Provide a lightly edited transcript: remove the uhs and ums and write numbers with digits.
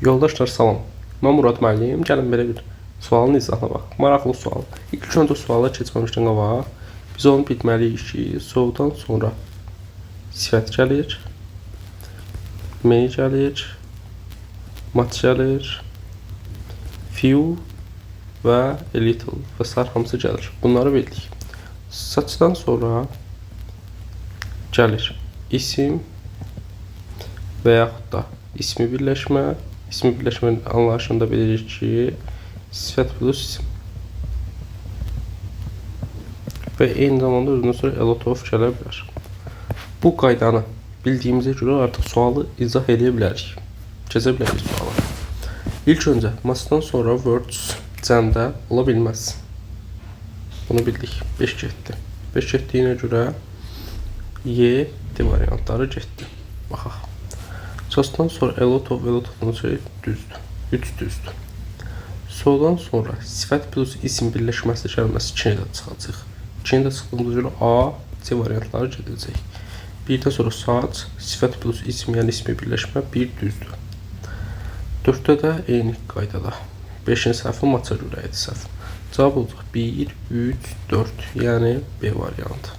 Yoldaşlar salam. Mən Murad müəllim. Gəlin belə bir sualın izahına bax. Maraqlı sual. İlk öncə suala keçməmişdən qabaq biz onu bilməliyik ki, so-dan sonra sifət gəlir, many gəlir, much gəlir, few və a little və sair hamısı gəlir. Bunları bildik. Such'dan sonra gəlir isim və yaxud da ismi birləşmə. İsmi birləşmə anlayışında bilirik ki, sifət plus isim. Və eyni zamanda özündən sonra a lot of gələ bilər. Bu qaydanı bildiyimizə görə artıq sualı izah eləyə bilərik. Keçə bilərik suala. İlk öncə much'dan sonra words cəmdə ola bilməz. Bunu bildik. 5 getdi. 5 getdiyinə görə Y, D variantları getdi. Baxaq. Such'dan sonra a lot of, a lot of şey düzdür. 3 düzdür. So-dan sonra sifət plus isim birləşməsi gəlməsi 2-ni də çıxacaq. 2-ni də çıxdığımıza görə A, C variantları gedəcək. Birdən sonra such, sifət plus isim, yəni ismi birləşmə 1 düzdür. 4-də də eyni qaydada. 5-in səhvi much'a görə idi səhv. Cavab olacaq 1, 3, 4, yəni B variantı.